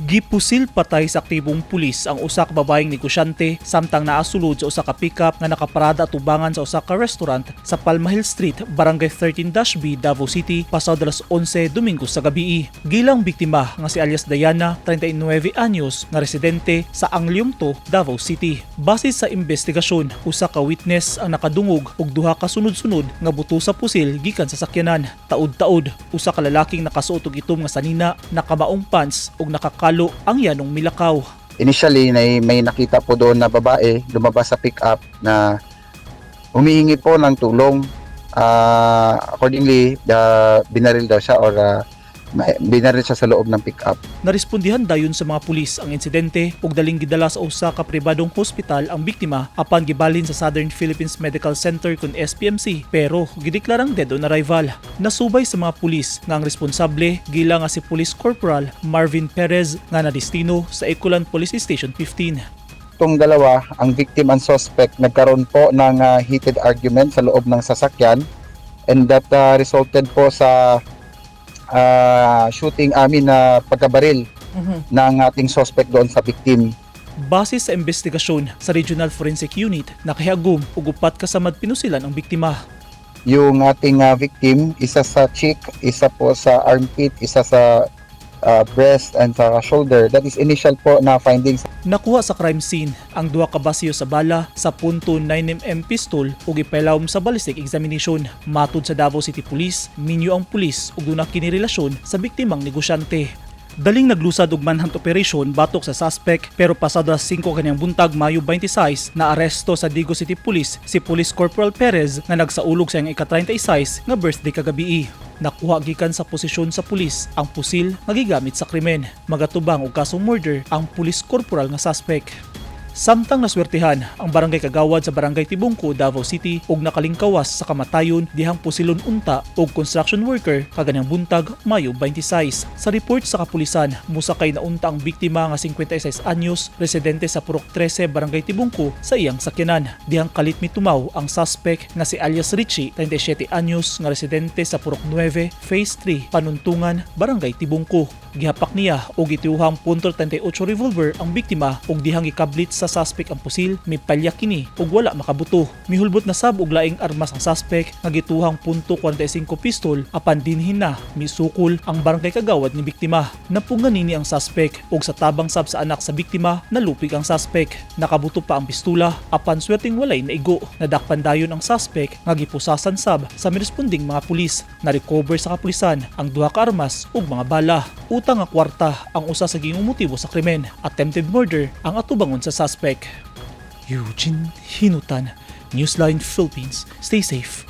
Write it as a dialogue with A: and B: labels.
A: Gipusil patay sa aktibong pulis ang usa ka babaeng negosyante samtang naa sulod sa usa ka pickup nga nakaparada atubangan sa usa ka restaurant sa Palma Hill Street, Barangay 13-B, Davao City, pasado alas 11 Domingo sa gabii. Gilang biktima nga si alias Diana, 39 anyos, nga residente sa Anglium 2, Davao City. Base sa investigasyon, usa ka witness ang nakadungog og duha ka sunod-sunod nga buto sa pusil gikan sa sakyanan. Taud-taud, usa ka lalaking nakasuot og itom nga sanina, nakamaong pants ug nakakalo ang yanong milakaw.
B: Initially, may nakita po doon na babae lumabas sa pick-up na humihingi po ng tulong. Accordingly, binaril daw siya or binaril siya sa loob ng pick-up.
A: Narespondihan dayon sa mga pulis ang insidente ug daling gidala sa usa ka pribadong hospital ang biktima apan gibalhin sa Southern Philippines Medical Center kun SPMC, pero gideklarang dead on arrival. Nasubay sa mga pulis nga ang responsable gila nga si Police Corporal Marvin Perez nga nadestino sa Ecoland Police Station 15.
B: Itong dalawa, ang victim and suspect, nagkaroon po ng heated argument sa loob ng sasakyan and that resulted po sa shooting amin na pagkabaril ng ating suspect doon sa victim.
A: Base sa investigasyon sa Regional Forensic Unit, nakahagom og upat ka samad pinusilan ang biktima.
B: Yung ating victim, isa sa cheek, isa po sa armpit, isa sa breast and sa shoulder. That is initial po na findings.
A: Nakuha sa crime scene ang duha ka basiyo sa bala sa .9 mm pistol ug ipalawom sa ballistic examination. Matud sa Davao City Police, minyo ang pulis ug duna kini relasyon sa biktimang negosyante. Daling naglusad og manhunt operation batok sa suspect, pero pasado alas 5 kaniyang buntag, Mayo 26, na aresto sa Digos City Police si Police Corporal Perez nga nagsaulog sa iyang ika-36 nga birthday kagabii. Nakuha gikan sa posisyon sa pulis ang pusil nga gigamit sa krimen. Magatubang og kasong murder ang police corporal nga suspect. Samtang naswertihan ang barangay kagawad sa Barangay Tibungco, Davao City og nakalingkawas sa kamatayon dihang pusilon unta og construction worker kaganang buntag, Mayo 26. Sa report sa kapulisan, musakay na unta ang biktima nga 56 anyos, residente sa Purok 13, Barangay Tibungco, sa iyang sakyanan dihang kalit mitumaw ang suspect nga si alias Richie, 37 anyos, nga residente sa Purok 9, Phase 3, Panuntungan, Barangay Tibungco. Gihapak niya og gitiuhang .38 revolver ang biktima ug dihang gikablit sa suspect ang pusil, mipalya kini ug wala makabuto. Mihulbot na sab og laing armas ang suspect nga gituhang .45 pistol, apan dinhin na misukol ang barangay kagawad ni biktima. Napungan nini ang suspect ug sa tabang sab sa anak sa biktima, nalupig ang suspect. Nakabuto pa ang pistula apan swerteng walay naigo. Nadakpan dayon ang suspect nga gipusasan sab sa miresponding mga pulis. Na-recover sa kapulisan ang duha ka armas ug mga bala. Utang nga kwarta ang usa sa giingong motibo sa krimen. Attempted murder ang atubangon sa suspect. Eugene Hinutan, Newsline Philippines. Stay safe.